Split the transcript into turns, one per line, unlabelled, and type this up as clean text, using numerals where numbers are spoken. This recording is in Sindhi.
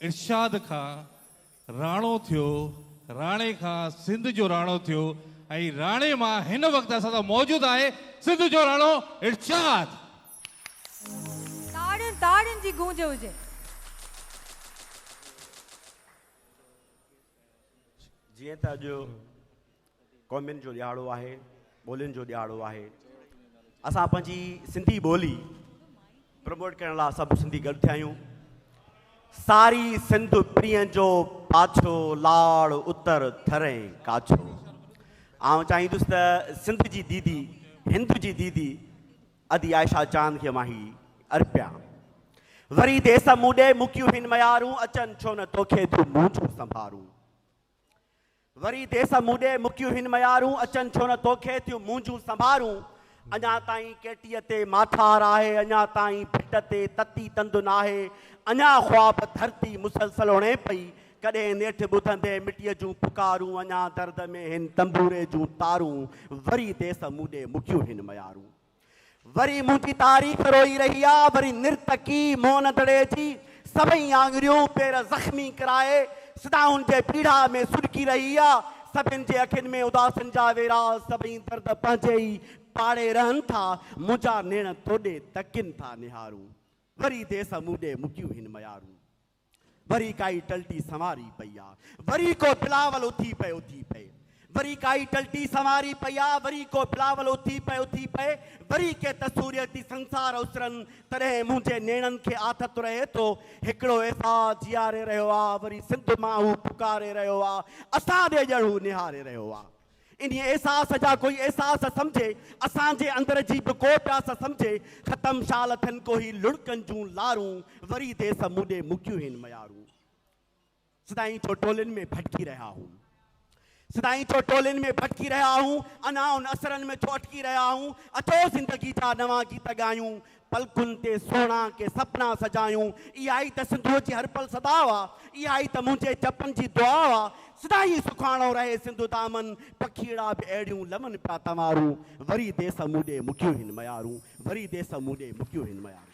ارشاد کان راڻو ٿيو، راڻي کان سنڌ جو راڻو ٿيو ۽ راڻي مان هن وقت اسان سان موجود آهي سنڌ جو راڻو ارشاد.
تاڙين تاڙين جي گونج هجي.
جيئن ته اڄ قومين جو ڏهاڙو آهي، ٻولين جو ڏهاڙو آهي، اسان پنهنجي سنڌي ٻولي پروموٽ ڪرڻ لاء سڀ سنڌي گڏ ٿيا آهيون. ساري سنڌ پرينء جو پاڇو، لاڙ، اتر، ٿر ۽ ڪاڇو. آئون چاهيندس ته سنڌ جي ديدي، هند جي ديدي ادي عائشه چاند کي مان هي ارپيان. وري ديس مون ڏي مڪيون هن ميارون، اچن ڇو نه توکي ٿيون منهنجون سنڀارون. وري ديس مون ڏي مڪيون هن ميارون، اچن ڇو نه توکي ٿيون منهنجون سنڀارون. اڃا تائين ڪيٽيء تي ماٺار آهي، اڃا تائين ڀٽ تي تتي تند ناهي، اڃا خواب ڌرتي مسلسل اڻي پئي، ڪڏهن نيٺ ٻڌندين مٽيء جون پڪارون، اڃا درد ۾ هن تنبوري جون تارون، وري ديس مون ڏي مڪيون هن ميارون. وري منهنجي تاريخ روئي رهي آ، وري نرتڪي موهن دڙي جي سڀئي آڱريون پير زخمي ڪرائي صدائن جي پيڙا ۾ سڏڪي رهي آ، سڀن جي اکين ۾ اداسين جا ويرا، سڀئي درد پنهنجي ئي پاڙي رهن ٿا، منهنجا نيڻ توڏي تڪين ٿا نهارون، وري ديس مون ڏي مڪيون هن ميارون. وري ڪائي ٽلٽي سنواري پئي آ. وري ڪو بلاول اٿي پئي اٿي پئي. وري ڪائي ٽلٽي سنواري پئي آ. وري ڪو بلاول اٿي پئي اٿي پئي. وري ڪي تصوريتي سنسار اسرن. تڏهن منهنجي نيڻن کي آٿت رهي ٿو. هڪڙو احساس جياري رهيو آ. وري سنڌ مان هو پڪاري رهيو آ. اسان ڏي ڄڻ هو نهاري رهيو آ. انهيء احساس جا ڪوئي احساس سمجهي، اسان جي اندر جي به ڪو پياس سمجهي، ختم شال ٿين ڪو هي لڙڪن جون لارون، وري ديس مون ڏي مڪيون هن ميارون. سدائين ڇو ٽولين ۾ ڀٽڪي رهيا هون. سدائين ڇو ٽولين ۾ ڀٽڪي رهيا هون، اڃا ان اثرن ۾ ڇو اٽڪي رهيا هون، اچو زندگي جا نوان گيت ڳايون، پلڪن تي سهڻا ڪي سپنا سجايون، اها ئي ته سنڌوء جي هر پل صدا آ، اها ئي ته منهنجي چپن جي دعا آ، سدائين سکاڻو رهي سنڌ دامن، پکيئڙا به اهڙيون لون پيا تنوارون، وري ديس مون ڏي مڪيون هن ميارون، وري ديس مون ڏي مڪيون هن ميارون.